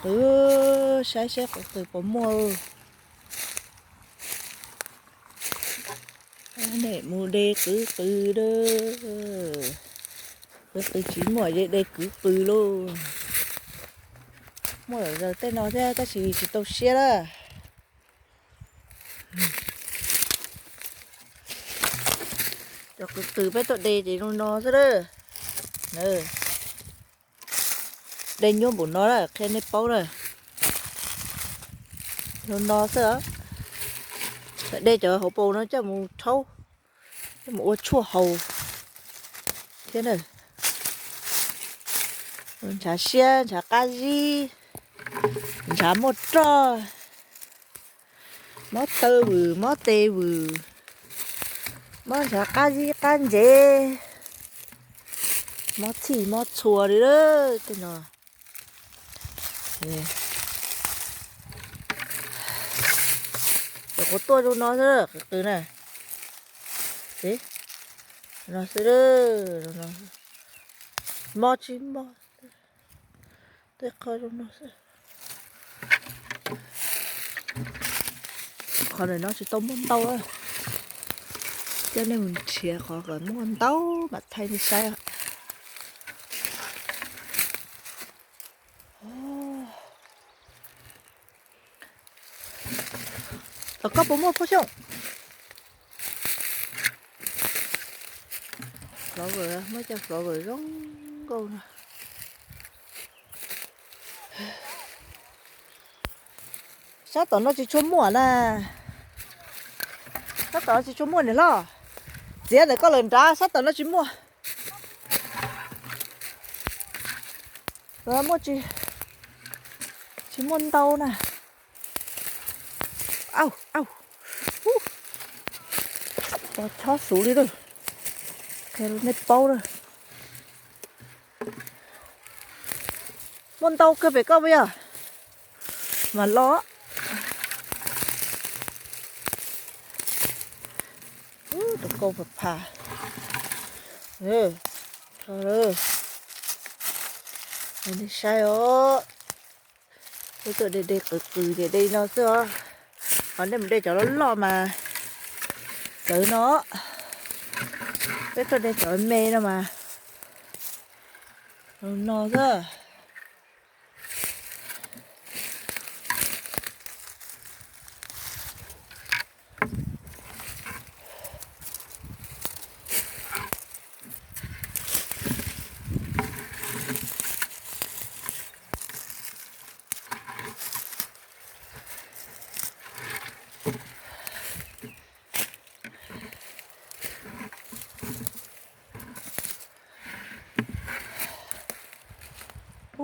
qws, saib saib qws qws puas muaj. Nim mus de qws qws a. Qws qws tsis muaj ces de qws qws lauj. Muaj lawm tej no thiab tab sis tsis tau siab lawm. Cov qws qws peb tuaj de ces zoo no xwb lawm. De nyuaj npaum no lawm qhia nej paub na. Zoo no xwb. De cov hauv paus no coj mus rhaub, coj mus ua tshuaj haus thiab na. Ntshav siab, ntshav qab zib, ntshav muaj roj, mob taw vwm, mob tes vwm, mob ntshav qab zib qab ntsev, mob txhij mob txhua li lawm tej no. Cov qhuav tuaj zoo no xwb qws qws na. No xwb, mob tsis mob, tej qho zoo no xwb. Qhov ntawm no tsis tau muaj ntau, coj nej mus nrhiav qhov kom muaj ntau mam thaij nej saib. Tom koj puas muaj Phooj Xyooj? Flower, muaj cov flower zoo nkauj no. Sab tom no tsis tshua muaj na. Sab tom no tsis tshua muaj niam hlob. Txiav ntawm koj lawm nrad, sab tom no tsis muaj. Muaj tsis, tsis muaj ntau na. Au, au. Ua chob xus li lawm. Qhia rau nej paub lawm. Muaj ntau kawg pem koj puas yog? Mas los. Tus kauj pha pha. Nej saib os. Peb tuaj de de qws qws ces de no xwb os. Ho nej mus de cov loj loj mas txawv no. Peb tuaj de cov me no mas no xwb.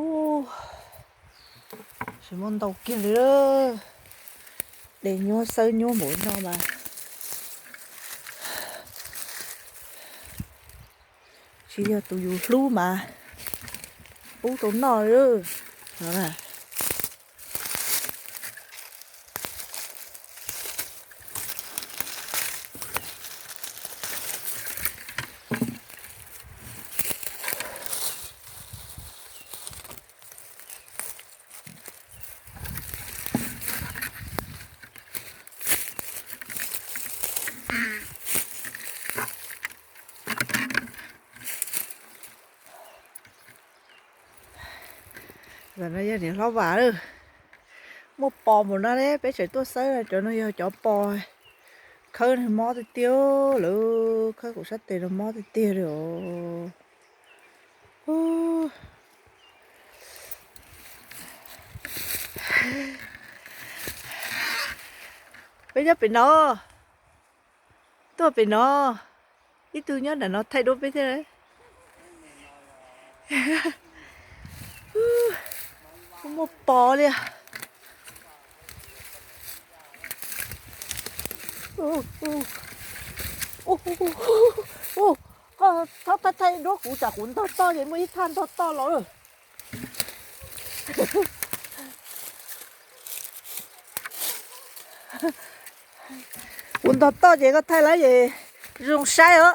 Ub, tsis muaj ntau kiag li. De nyuaj xawb nyuaj npaum no mas tsis yog tus yus hlub mas pub rau noj li no na. Ntawm no yog niam hlob Vam lawm. Muaj pos npaum no ne, peb tseem tuaj xawb, cov no yog cov pos khawb mob tiag tiag lawm, khawb kuv sab tes no mob tiag tiag li os. Peb nyob pem no, tuaj pem no, ib tug nyob nram no thaij duab peb thiab. Muaj pos li. Koj txhob thaij thaij duab kuv tsam kuv ntog toj ces muaj ib thaj ntog toj los. Kuv ntog toj ces koj thaij lawm ces zoo saib os.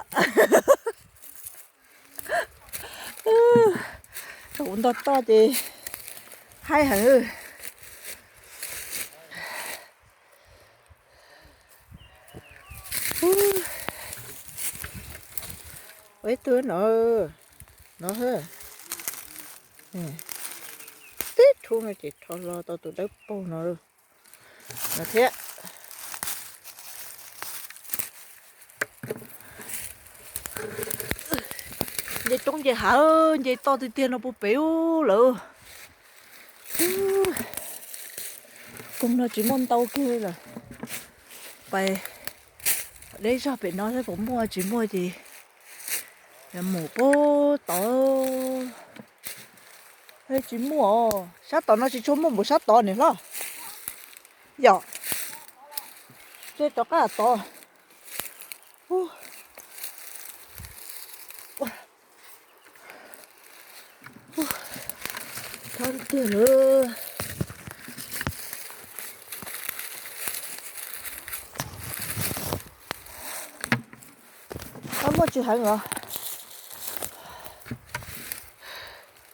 Kuv ntog toj ces Qhaib heev. Ua ib tug no, no, tib thub no ces rho hlo tau tus dawb paug no, no thiab. Nce roob nce hav, nce toj tiag tiag no puag pem ub lawm. Koog no tsis muaj ntau kiag li lawm. Pais deb zog pem no thiab, puas muaj, tsis muaj ces mus puag tod. Tsis muaj, sab tom no tsis tshua muaj npaum sab tod niam hlob. Yom, ces rov qab tod. Thab tiag lawm. Muaj tsis heev os.